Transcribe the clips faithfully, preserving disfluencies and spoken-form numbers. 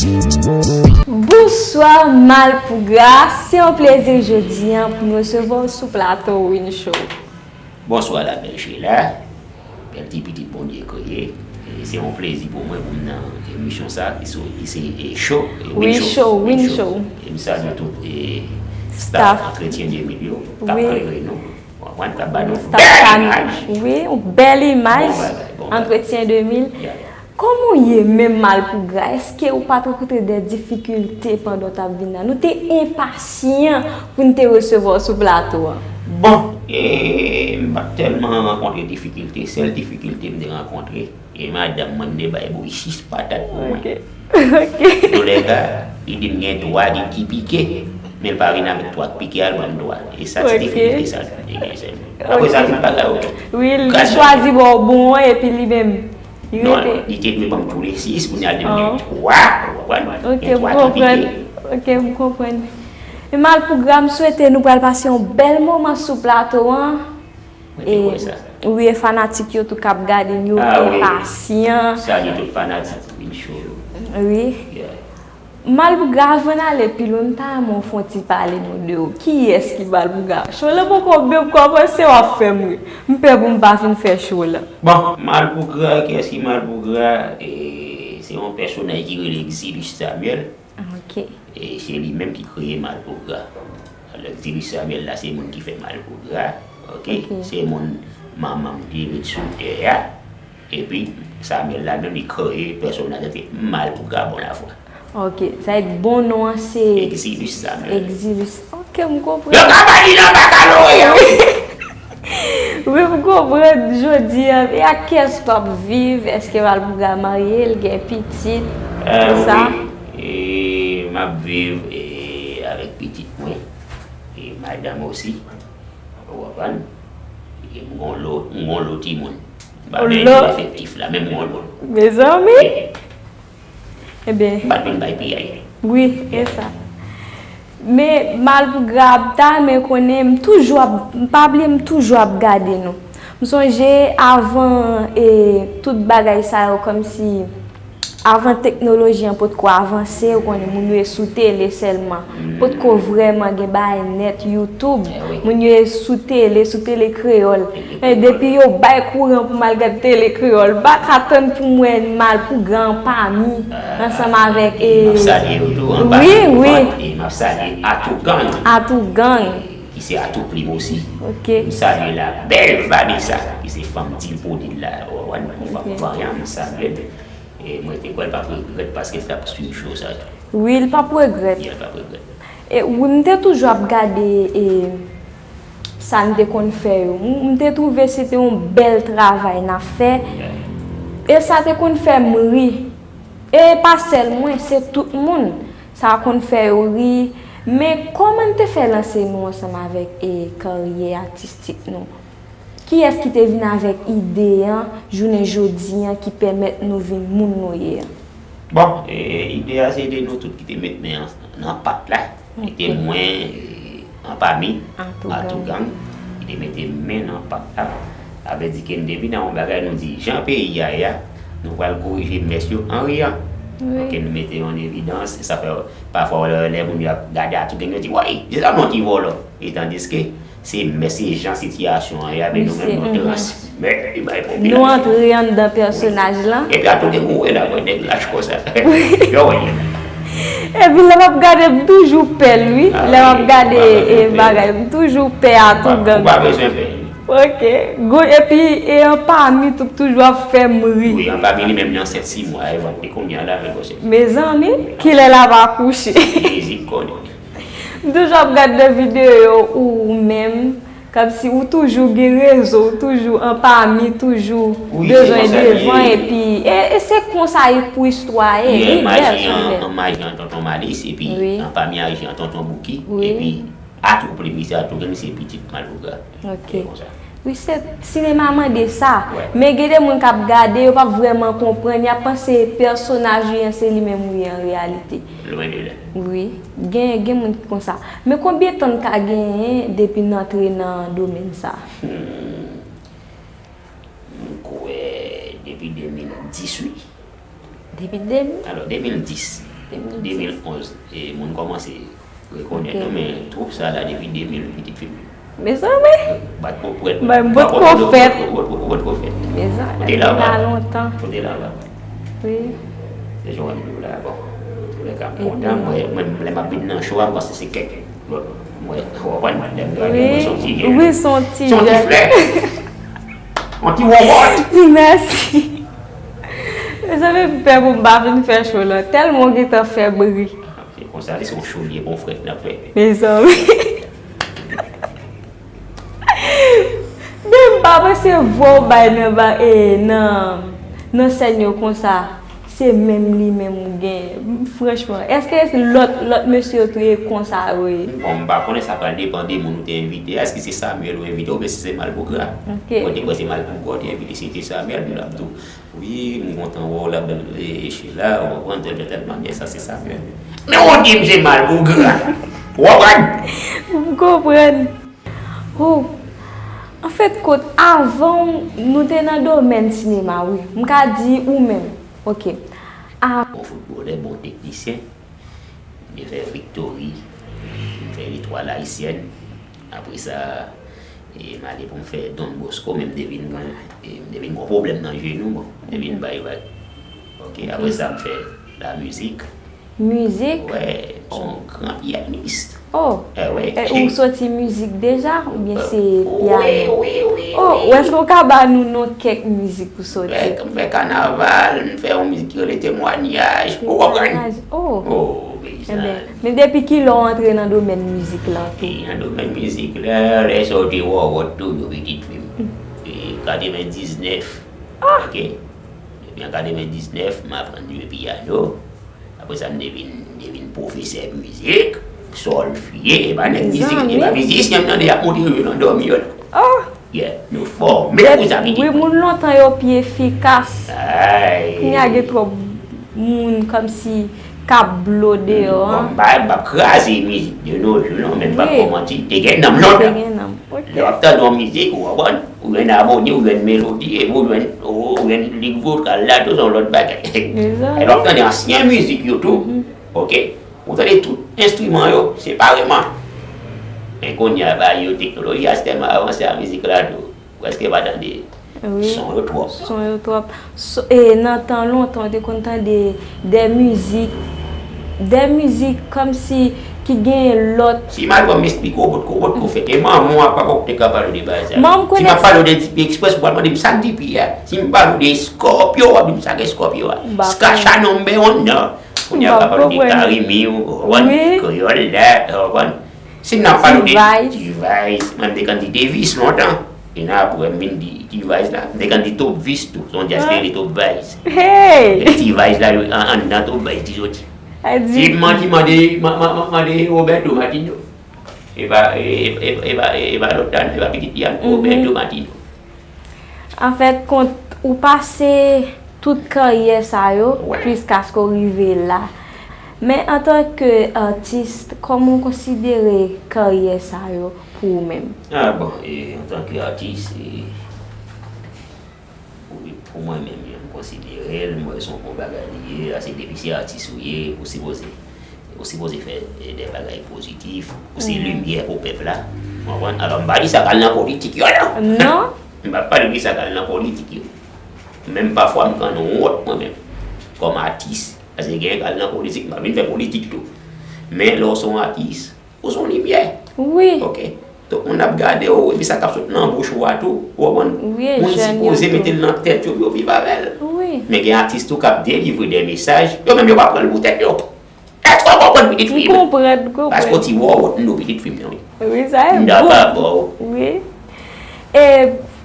Bonswa Malpougra, se yon plezi jodi a pou n resevwa w sou plato Win Show. Bonswa la bèl Sheila, bèl ti pitit Bondye kreye. E se yon plezi pou mwen pou m nan emisyon sa ki se e show, e Win Show, Win Show. E m salye tout e staff Entretien de mil yo k ap klere nou. Ou konprann, k ap ba nou bèl imaj. Wi, yon bèl imaj. Entretien de mil. Kòman w ye menm Malpougra? Èske ou pa t rankontre de difikilte pandan w t ap vin la? Nou te enpasyan pou n te resevwa w sou plato a. Bon, e, m pa t tèlman rankontre difikilte. Sèl difikilte m te rankontre, e madanm mwen m te bay bouyi sis patat pou mwen. Ok. Toulèka, li di m gen twa ki pike, men l pa vin avèk twa k pike a, l ban m twa. E sa ti difikilte sa te gen sèlman. Apre sa, tout bagay oke. Wi, li chwazi ba w bon an, epi li menm. Li rete. Li te dwe ban m tou le sis, kounye a l di m gen twa, ou konprann? Ok, m konprann. Ok, m konprann. E Malpougra, m swete nou pral pase yon bèl moman sou plato an. Mwen te kwè sa. Wi, e fanatik yo tou k ap gade n yo enpasyan. Salye tout fanatik Win Show yo. Wi. Malpougra, avan n ale pi lwen, m ta renmen w fè yon ti pale nou de ou. Kiyès ki Malpougra? Show la poko menm kòmanse, w ap fè m ri. M pè pou m pa fin fè show la. Bon, Malpougra, kiyès ki Malpougra? E, se yon pèsonaj ki rele Exilus Samuel. Ok. E se li menm ki kreye Malpougra. Alò, Exilus Samuel la, se moun ki fè Malpougra. Ok? Se moun manman m te met sou tè a. Epi, Samuel la menm li kreye pèsonaj la, se Malpougra Bonlafwa. Ok, sa vle di bon non an se Exilus Samuel. Exilus. Ok, m konprann. Yo ka ba li nan bakaloreya, wi. Wi, m konprann jodi a. E ak kiyès w ap viv? Èske Malpougra marye, l gen pitit, tout sa? Wi, e, m ap viv e, avèk pitit mwen, e madanm osi. Ou konprann? E m gon lo, m gon lo timoun. M pa gen efektif la, men m gon lo. Mezanmi! Ebyen. M pa t vin bay piyay. Wi, e sa. Men Malpougra, m ta renmen konnen, m toujou ap, m pa bliye, m toujou ap gade nou. M sonje avan e tout bagay sa yo, kòmsi avan teknoloji an potko avanse, ou konnen moun yo e sou tele sèlman. Potko vrèman gen bagay nèt, YouTube. Moun yo e sou tele, sou tele kreyòl. Men depi yo bay kouran pou m al gad tele kreyòl, m pa ka tann pou m wè Malpougra anpami ansanm avèk e. M ap salye yo tou, anpami. Wi, wi. E m ap salye Atougang. Atougang. Ki se Atouplim osi. Ok. M salye la bèl Vanessa, ki se fanm Dil pou Dil la. Ou konprann, yon fanm vanyan, m salye l. E mwen te kwè l p ap regrèt paske l t ap swiv show sa tou. Wi, l p ap regrèt. Wi, l p ap regrèt. E wi, m te toujou ap gade e sa n te konn fè yo. M, m te twouve se te yon bèl travay n ap fè. E sa te konn fè m ri. E pa sèl mwen, se tout moun. Sa konn fè yo ri. Men kòman n te fè lanse nou ansanm avèk e karyè atistik nou? Kiyès ki te vin avèk ide a jounen jodi a ki pèmèt nou vin moun nou ye a? Bon, e, ide a se te nou tout ki te met men an, nan pat la. E te mwen, e, anpami, Atougang, ki te mete men nan pat la. Sa vle di ke n te vin a yon bagay, nou di, jan peyi a ye a, nou pral korije mès yo an riyan. Ok, nou mete yo an evidans, sa fè pafwa lè, lè moun yo ap gade Atougang, yo di, woy, se sa non ki vòlò. E tandiske, se mès, se jan sitiyasyon an ye a, men nou menm nou transmèt li bay popilasyon. Nou antre anndan pèsonaj lan. Epi Atougang ou wè la, wè nèg lach konsa. Yo wè li. Epi lè m ap gade, m toujou pè l, wi. Lè m ap gade e bagay, m toujou pè Atougang. Ou pa bezwen pè. Ok. Epi e anpami tou k toujou ap fè m ri. Wi, anpami li menm li ansent sis mwa, e vant li kounye a la, men gòs. Mezanmi, kilè l ap akouche? Jezi konnen. M toujou ap gade de videyo ou menm, kòmsi ou toujou gen rezo, ou toujou anpami, toujou bezwen devan, epi e, e se konsa pou istwa ye, li bèl, son bèl. An maji an tonton Malis, epi anpami aji an tonton Bouki, epi Atougang, se Atougang, se pitit Malpougra. Ok. Wi, se, sinema mande sa. Men gen de moun k ap gade, yo p ap vrèman konprann, y ap panse pèsonaj ou ye an, se li menm ou ye an reyalite. Lwen de la. Wi, gen, gen moun ki konsa. Men konbyen tan n ka genyen depi n antre nan domèn sa? Hmm. M kwè depi de mil dis, wi. Depi de mil? Alò, de mil dis. de mil onz, e moun kòmanse rekonèt nou, men twoup sa la depi de mil pitit fim. Mezanmi. Bat pou prèt. Mwen m potko fèt. Ou potko fèt. Mezanmi. Ou te la Depi ba. Lontan. Ou te la ba. Wi. Se jan w di la, bon. Antouka, m kontan, mwen, mwen, lè m ap vin nan show a, m panse se kèk lòt. Mwen, w konprann, lè m gade mwen se yon ti jèn. Wi, se yon ti Se yon ti jèn. Flè. Yon ti wòwòt. Mèsi. Mezanmi, m pè pou m pa vin fè show la. Tèlman w gentan fè bri. Se konsa, se yon show li ye, bon frèt n ap fè. Mezanmi. Men m pa panse vwa w bay nan ba e nan nan sèn yo konsa se menm li menm ou gen. Franchman, èske lòt lòt mesye yo tou ye konsa yo ye? Bon, m pa konnen, sa pral depann de moun ou te envite. Èske se Samuel ou envite oubyen si se Malpougra? Ok. Mwen te kwè se Malpougra ou te envite, si se te Samuel, m t ap di w, wi, m kontan wè w la, bèl e Sheila, w konprann, tèl, tèl, tèl mannyè, sa se Samuel. Men w di m se Malpougra. W konprann? M konprann. Oh, anfèt, kot avan nou te nan domèn sinema, wi. M ka di ou menm. Ok. A. Bon foutbolè, bon teknisyen. M te fè Victory, m fè Letwal Ayisyèn. Apre sa, e, m ale pou m fè Don Bosco, men m te vin gen, e, m te vin gen pwoblèm nan jenou, bon, m te vin bay vag. Ok, apre sa, m fè lamizik. Mizik? Wè, m se yon gran pyanis. Oh, Eh, wi. E ou soti mizik deja oubyen se Wi, pyano? Wi, wi, Oh, wi. Ou èske w ka ba nou non kèk mizik ou soti? Fè, m fè kanaval, m fè yon mizik ki rele Temwanyaj. Ou konprann? Oh. Oh, mezanmi. Ebyen, men depi kilè w antre nan domèn mizik la tou? E nan domèn mizik la, lè sa w te wòwòt tou, yo pitit fi m. E katrevendiznèf. Ok. Depi an katrevendiznèf, m aprann jwe pyano. Apre sa, m te vin, m te vin pwofesè mizik, sòlfye, e pa nèg mizik, e pa mizisyen m tande y ap monte yo nan dòmi yo. Oh! Yeah, nou fòme pou sa pitit. Wi, moun lontan yo pi efikas. Ay. Kounye a gen twòp moun kòmsi k ap blo deyò Bon, an. m pa, m p ap kraze mizik de nos jours, non, men m p ap Wi. Kòmanse. Te gen nanm Te lontan. Gen nanm. Ok. Lè w ap tande yon mizik, ou konprann, ou jwenn amoni, ou jwenn melodi, epi ou jwenn, ou jwenn lig vokal la, tou se yon lòt bagay. Mezanmi. Lè w ap tande ansyen mizik yo tou, ok, ou tande tout enstriman yo separeman. Men kounye a, ba yo teknoloji a tèlman avanse a mizik la tou, prèske pa tande Wi. son yo twòp. Son yo twòp. So, e nan tan lontan, ou te konn tande de mizik, de mizik kòmsi ki gen lòt. Si m al pran m esplike w, potko, potko fèt. E manman w ak papa w te ka pale w de bagay sa. Manman m Si m ap konnen. Pale w de D P Express, ou pral mande m sa k D P a. Si m pale w de Scorpio, w ap di m sa k Scorpio a. M pa Skacha number one, non. Kounye a, M w ap pa pale w de konprann. Carimi, w konprann? Wi. Kreyòl la, w konprann? Si m ap pale w de T-Vice. T-Vice, mwen, m te konn di Davis lontan. E nan apre, m vin di T-Vice la. M te konn di Top Vice tou. Se yon djaz ki rele Top Vice. Hey! E T-Vice la, yo, an, anndan Top Vice, ti soti. A di. Si m manti, mande, ma, ma, ma, mande Roberto Martino. E pa, e, e, e, e pa, e pa lòt la, non, e pa pitit li a, non, Roberto Martino. Anfèt, kont ou pase tout karyè sa yo, Wè. Jiskaske w rive la. Men antanke atis, kòman w konsidere karyè sa yo pou ou menm? Ah, bon, e, antanke atis, e, pou, pou mwen menm, jan m konsidere l, m wè se yon bon bagay li ye, paske depi se atis ou ye, ou sipoze, ou sipoze fè, e, de bagay pozitif, ou se limyè pou pèp la. Ou konprann? Alò, m pa di sa k al nan politik yo, non. Non. M pa pale de sa k al nan politik yo. Menm pafwa, m konn wont mwen menm, kòm atis. Paske gen k al nan politik, m pa vin fè politik tou. Men lè w se yon atis, ou se yon limyè. Wi. Ok. Tout moun ap gade w, epi sa k ap sot nan bouch ou a tou, ou konprann? Wi, Moun jèn yo sipoze tou. Mete l nan tèt yo pou yo viv avè l. Wi. Men gen atis tou k ap delivre de mesaj, yo menm yo pa pran l pou tèt yo. Èske w konprann, pitit fi m? M konprann, m Paske w konprann. ti wòwòt, nou pitit fi m nan, wi. Wi, sa e M ta bon. pa ba w. Wi. E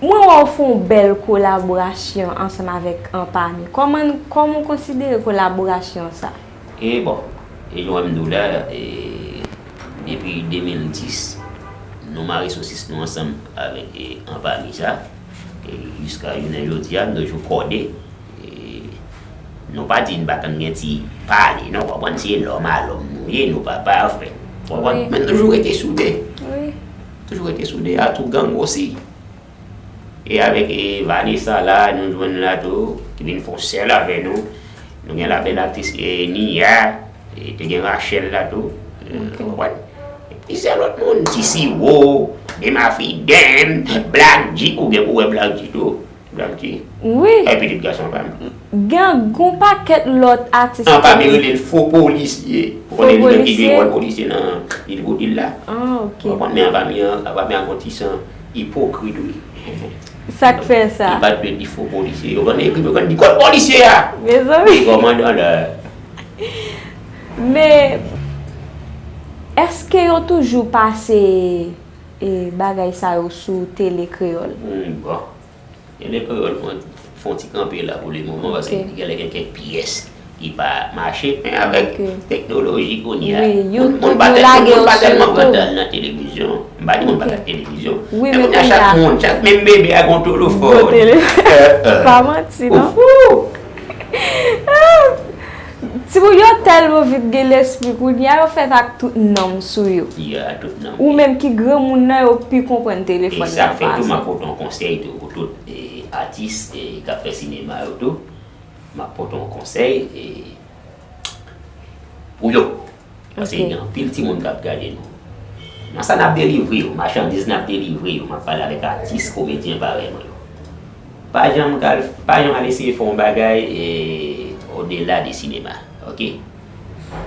mwen wè w fè yon bèl kolaborasyon ansanm avèk Anpami. Kòman, kòman w konsidere kolaborasyon sa? E bon, e jan w wè m di w la, e, depi de mil dis, nou mare sosis nou ansanm avèk, e, Anpami sa. E jiska jounen jodi a, nou toujou kòde. E, nou pa di n pa konn gen ti pale, non, w konprann, se lòm a lòm nou ye, nou pa pafè. W konprann? Wi. Men nou toujou rete soude. Wi. Toujou rete soude, Atou Gang osi. E avèk, e, Vanessa la, nou jwenn la tou, ki vin fè yon sèl avè nou. Nou gen la bèl aktris, e, Nia. E te gen Rachel la tou. Ou konprann? Plizyè lòt moun, Ti Siwo, Dema Fidèm, Black G, ou gen pou wè Black G tou. Black G. Wi. E pitit gason pa m. Gen gon pakèt lòt atis. Anpami rele l fo polisye. Ou konnen li menm ki jwe wòl polisye nan Lil Woodil la. Ah, ok. Ou konprann, men Anpami an, Anpami an gon ti san ipokrit wi. Sa k fè sa? Li pa t dwe di fo polisye. Yo konn ekri, yo konn di kòd polisye a. Mezanmi. Kòmandan la. Men, èske yo toujou pase e, bagay sa yo sou Tele Kreyòl? Hmm, bon. Tele Kreyòl fon, fon ti kanpe la pou le moman, paske genlè gen kèk pyès ki pa mache, men avèk teknoloji kounye a, moun pa tèlman pran tan nan televizyon. M pa di moun pa gad televizyon. Men kounye a chak moun, chak menm bebe a gon telefòn. Pa manti non. Timoun yo tèlman vit gen lespri kounye a, yo fèt ak tout nanm sou yo. Yeah, tout nanm. Ou menm ki granmoun nan, yo pi konprann telefòn nan pase. E sa fè tou, m ap pote yon konsèy tou pou tout e, atis e, k ap fè sinema yo tou. M ap pote yon konsèy e, pou yo. Paske gen anpil timoun k ap gade nou. Nan sa n ap delivre yo, machandiz n ap delivre yo, m ap pale avèk atis, komedyen parèy mwen yo. Pa janm al, pa janm al eseye fè yon bagay e, odela de sinema, oke?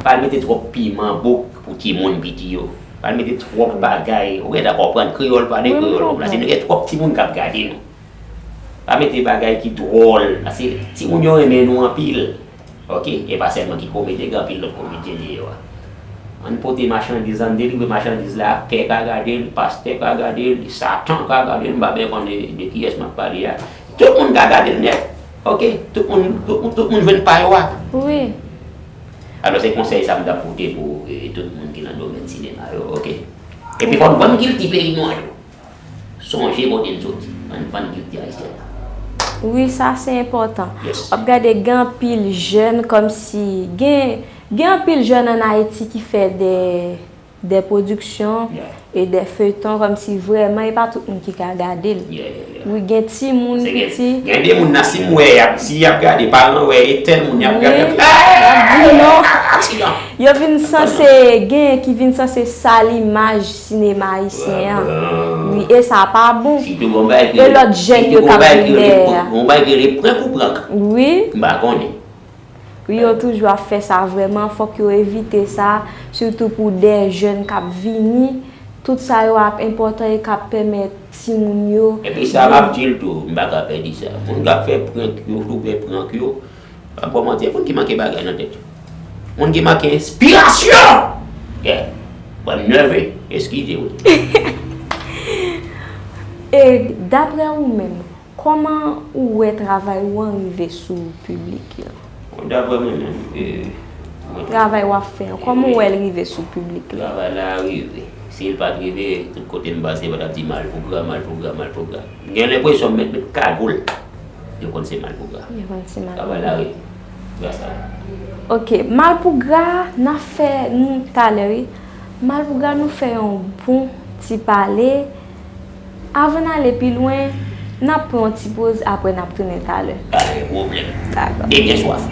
Pa al mete twòp piman bouk pou timoun piti yo. Pa al mete twòp bagay, ou gentan konprann kreyòl, pale kreyòl, konprann se nou gen twòp timoun k ap gade nou. Pa mete bagay ki dwòl, paske timoun yo renmen nou anpil. Oke, e pa sèlman ki komedyen, gen anpil lòt komedyen deyò a. Ann pote machandiz, ann delivre machandiz la, pè ka gade l, pastè ka gade l, satan ka gade l, m pa byen konnen de kiyès m ap pale a. Tout moun ka gade l nèt. Oke, tout moun, tout, tout moun jwenn pa yo a. Wi. Alò se konsèy sa m t ap pote pou e, tout moun ki nan domèn sinema yo, oke? Epi fò n vann kilti peyi nou an tou. Sonje kote n soti, ann vann kilti ayisyèn nan. Wi, sa se enpòtan. W ap gade gen anpil jèn kòmsi, gen, gen anpil jèn ann Ayiti ki fè de, de pwodiksyon e de feyton kòmsi vrèman e pa tout moun ki ka gade l. Wi, gen timoun piti. Gen de moun nan si m wè y ap, si y ap gade, paran wè e tèl moun y ap gade, y ap di, non. Aksidan. Yo vin sanse, gen ki vin sanse sal imaj sinema ayisyen an. Wi, e sa pa bon. E lòt jèn yo k ap vin dèyè a. Gon bagay ki rele prank ou prank. Wi. M pa konnen. Wi, yo toujou ap fè sa vrèman, fòk yo evite sa, sitou pou de jèn k ap vini. Tout sa yo ap enpòtan e k ap pèmèt timoun yo. Epi sa m ap di l tou, m pa ka pè di sa. Moun k ap fè prank yo, tou fè prank yo, pa ba w manti, e moun ki manke bagay nan tèt yo. Moun ki manke enspirasyon! Yeah. Ban m nève, eskize wi. E daprè ou menm, kòman ou wè travay ou an rive sou piblik lan? Bon, daprè mwen menm, e, mwen Travay w ap fè an, kòman ou wè l rive sou piblik lan? Travay la rive. Si l pa t rive, tout kote m pase, yo pa t ap di Malpougra, Malpougra, Malpougra. M gen lenpresyon m mèt met kagoul. Yo konn se Malpougra. Yo konn se Travay la Malpougra. Rive. Gras a. Ok, Malpougra, n ap fè, nou, talè, wi. Malpougra, nou fè yon bon ti pale. Avan n ale pi lwen, n ap pran yon ti poz, apre n ap tounen talè. Pa gen pwoblèm. Dakò. Ebyen, swaf.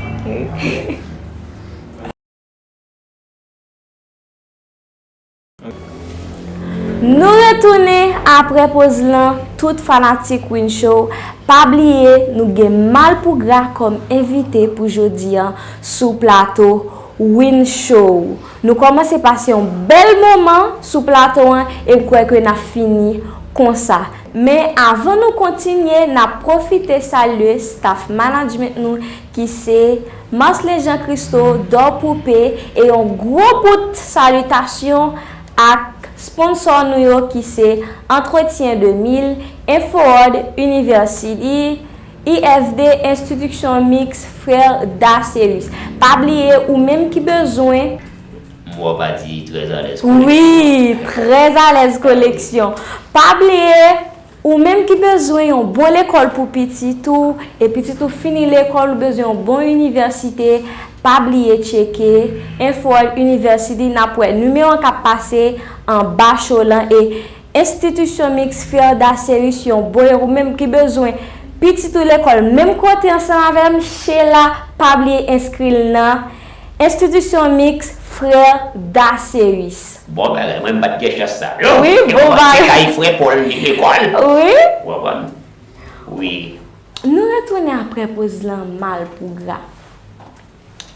Nou retounen apre poz lan, tout fanatik Win Show. Pa bliye, nou gen Malpougra kòm envite pou jodi an sou plato Win Show. Nou kòmanse pase yon bèl moman sou plato an e m kwè ke n ap fini konsa. Men avan nou kontinye, n ap pwofite salye staff management nou ki se Marcelin Jean Christo, Dor Poupée, e yon gwo bout salitasyon ak sponsò nou yo ki se Entretien de mil, Inford University, I F D, Institution Mixte Frères Daceus. Pa bliye, ou menm ki bezwen. Mwen pa di très à l'aise. Wi, très à l'aise collection. Pa bliye, ou menm ki bezwen yon bon lekòl pou pitit ou, e pitit ou fini lekòl, ou bezwen yon bon inivèsite, pa bliye tcheke Inford University, n ap wè nimewo an k ap pase anba show lan, e Institution Mixte Frères Daceus, yon bon, e ou menm ki bezwen pitit ou lekòl menm kote ansanm avè m, Sheila, pa bliye enskri l nan Institution Mixte Frères Dacéus. Bon bagay, mwen m pa t gen chans sa non. Wi, bon bagay. Kay frè Pòl li lekòl. Wi. Ou konprann? Wi. Nou retounen apre poz lan Malpougra.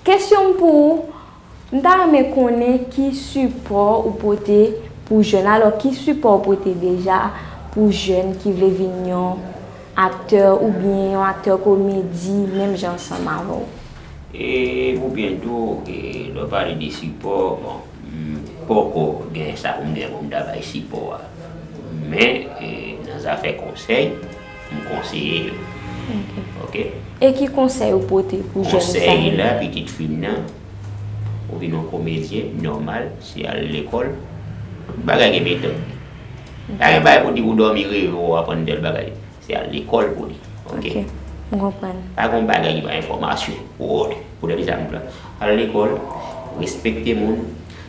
Kesyon m pou ou, m ta renmen konnen ki sipò ou pote pou jèn. Alò, ki sipò ou pote deja pou jèn ki vle vin yon aktè oubyen yon aktè komedi menm jan ansanm avè w? E pou byen di w, e, lè w pale de sipò, bon, m poko gen sa pou m gen pou m ta bay sipò a. Men, e, nan zafè konsèy, m konseye yo. Ok. Ok? E ki konsèy ou pote pou jèn sa Konsèy yo? La, pitit fi m nan, ou vin yon komedyen nòmal, se al lekòl. Tout bagay gen metòd. Pa gen bagay pou di ou dòmi reve ou aprann tèl bagay. Se al lekòl pou li. Ok? Ok, m konprann. Pa gen bagay ki pa enfòmasyon. Ou, pou lè sa nou plan. Al lekòl, respekte moun,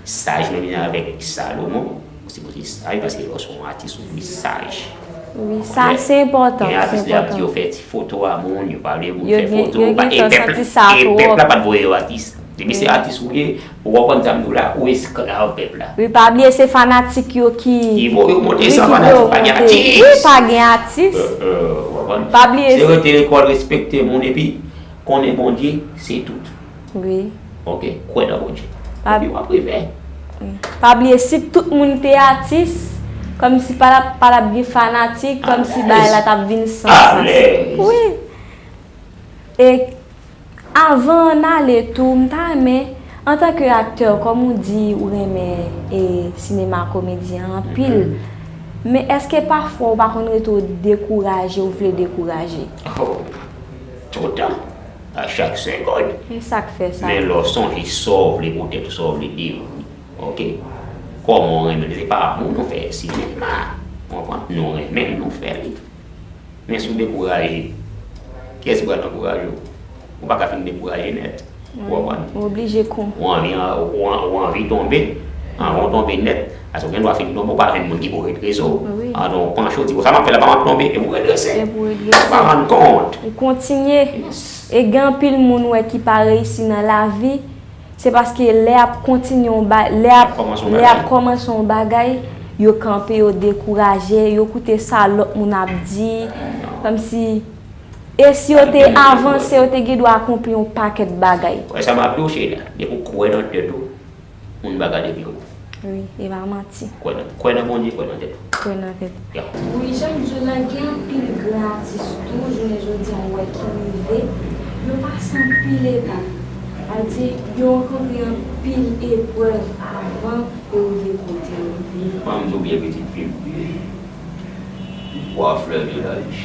saj menm jan avèk Salomon. Ou sipoze saj paske lè w se yon atis ou dwe saj. Wi, sa se enpòtan. Gen Se atis lè ap di yo enpòtan. Fè ti foto a moun, yo pa vle moun Yo fè gen- foto, yo pa- gen e tan pèp santi la- sa e twòp. Pèp la pa t voye yo atis. Depi se atis ou ye, ou konprann sa m di w la, ou esklav pèp la. Wi, pa bliye se fanatik yo ki Ki voye yo monte, wi, san ki fanatik voye yo pa gen monte. atis. Wi, pa gen atis. Euh, euh, ou konprann? Pa bliye Se se- rete lekòl, respekte moun epi konnen Bondye se tout. Wi. Ok, kwè nan Bondye. Pa- Epi w ap rive. Pa bliye si tout moun te atis, kòmsi pa t ap pa t ap gen fanatik, kòmsi Alèz. Bagay la t ap vin san sans. Alèz. Wi. E avan n ale tou, m ta renmen, antanke aktè, kòm ou di ou renmen e sinema komedi an anpil, men èske pafwa ou pa konn rete w dekouraje, ou vle dekouraje? Oh, toutan, a chak segonn. E sa k fè sa? Men lè w sonje sa w vle pou tèt ou, sa w vle devni. Ok? Kòman w renmen l, se pa amou nou fè sinema. Ou konprann? Nou renmen l, nou fè li. Men si w dekouraje, kiyès ki pral ankouraje w? Ou pa ka fin dekouraje nèt. Ou konprann? Ou oblije kon. Ou anvi, ou, ou anvi tonbe, anvan w tonbe nèt, paske ou gen dwa fin tonbe, ou pa jwenn moun ki pou redrese w. Wi. Anvan w panche, w di, "Bon, sa m ap fè la, pa m ap tonbe," epi w redrese. Epi w Ou redrese. pa rann kont. Ou kontinye. E gen anpil moun wè ki pa reyisi nan lavi, se paske lè y ap kontinye yon ba, lè y ap, Kòmanse yon lè y ap bagay. Kòmanse yon bagay, yo kanpe, yo dekouraje, yo koute sa lòt moun ap di, kòmsi, e si yo te avanse, yo te gen dwa akonpli yon pakèt bagay. Wè sa m ap di w, Sheila, depi w kwè nan tèt ou, moun pa ka devye w. Wi, e pa manti. Kwè nan, kwè nan Bondye, kwè nan tèt ou. Kwè nan tèt. Ya. Wi, jan m di w la, gen anpil gran atis tou, jounen jodi a, ou wè ki rive, yo pase anpil etap. Sa vle di, yo rankontre anpil eprèv avan yo rive kote yo rive. Ban m di w byen, pitit fi m. Bwa flè de la vi.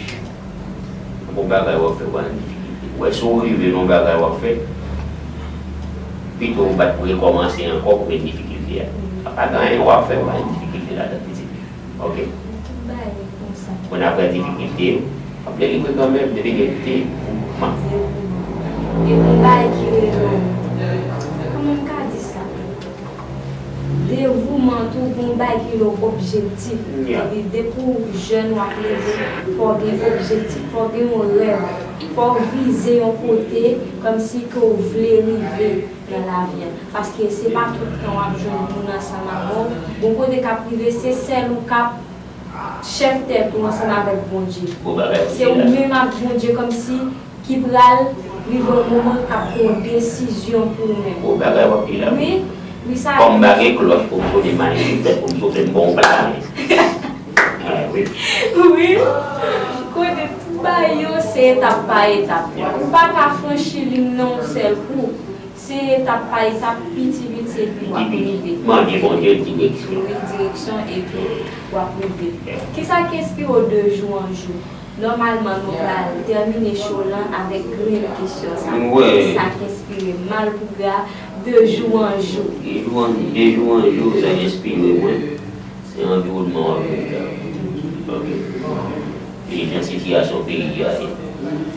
Yon bagay w ap fè, w pa nan difikilte. Ou wè, si w rive nan yon bagay w ap fè, pito w bat pou rekòmanse ankò pou gen difikilte a. Pa gen anyen w ap fè, w pa gen difikilte ladan, pitit fi. Ok? Tout bagay konsa. Konn apre difikilte yo, w ap delivre kanmenm, depi gen te mouvman. Gen yon bagay ki rele kòman m ka di sa? Devouman tou, gen yon bagay ki rele objektif. Yeah. Epi depi w jèn, w ap leve, fò w gen objektif, fò w gen yon rèv, fò w vize yon kote kòmsi ke w vle rive nan lavi a. Paske se pa tout tan w ap jwenn moun ansanm avè w. Bon, kote k ap rive, se sèl ou k ap chèf tèt ou ansanm avèk Bondye. Bon bagay, Se ou menm ak Bondye kòmsi ki pral rive yon moman k ap pran yon desizyon pou ou menm. Bon bagay w ap di la. Wi, wi sa. Kòm m pa gen klòch pou m sonnen, m annik fèt pou m sonnen, m bon pla. Ah, wi. Wi. Kote tout bagay yo se etap pa etap. Ou pa ka franchi liy nan yon sèl kou. Se etap pa etap, piti piti, epi w ap rive. Mande Bondye direksyon. Wi, direksyon, epi w ap rive. Kisa k enspire w de jou an jou? Nòmalman, nou pral tèmine show lan avèk grenn kesyon sa. Wi. Kisa k enspire Malpougra de jou an jou? De jou an, de jou an jou, sa k enspire mwen, se anviwònman w ap viv la. Ok. E jan sitiyasyon peyi a ye.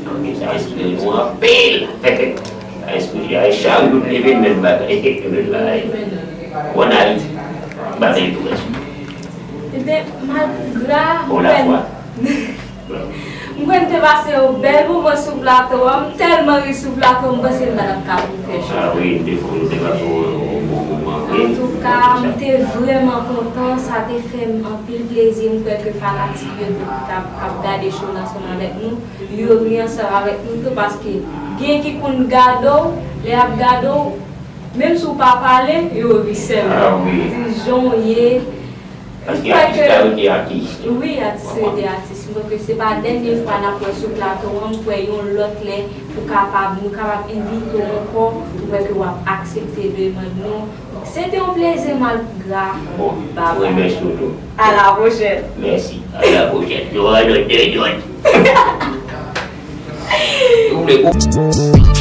Ok, sa enspire nou anpil. Sa enspire, chak jou n leve, n menm bagay. Menm bagay. Bon, Ayiti, bagay tou rès. Ebyen, Malpougra, Bon, lafwa. M kwè m te pase yon bèl moman sou plato a. M tèlman ri sou plato, m panse m pa t ap ka pou fè cho. Ah wi, m te fè, m te pase yon bon moman. Antouka, m te vrèman kontan, sa te fè m anpil plezi. M kwè ke fanatik yo k ap, k ap gade cho l ansanm avèk nou, yo ri ansanm avèk nou tou, paske gen ki konn gade w, lè y ap gade w, menm si w pa pale, yo ri sèlman. Ah wi. Di jan w ye. Paske atis ka rete atis. Wi, atis rete atis. M kwè ke se pa dènye fwa n ap wè sou plato an, m kwè yon lòt lè ou kapab, nou kapab envite w ankò, m kwè ke w ap aksepte demann nou. Se te yon plezi, Malpougra. Bon, mwen remèsye w tou. A la pwochèn. Mèsi. A la pwochèn. Nou wè lòt de lòt. Nou vle pou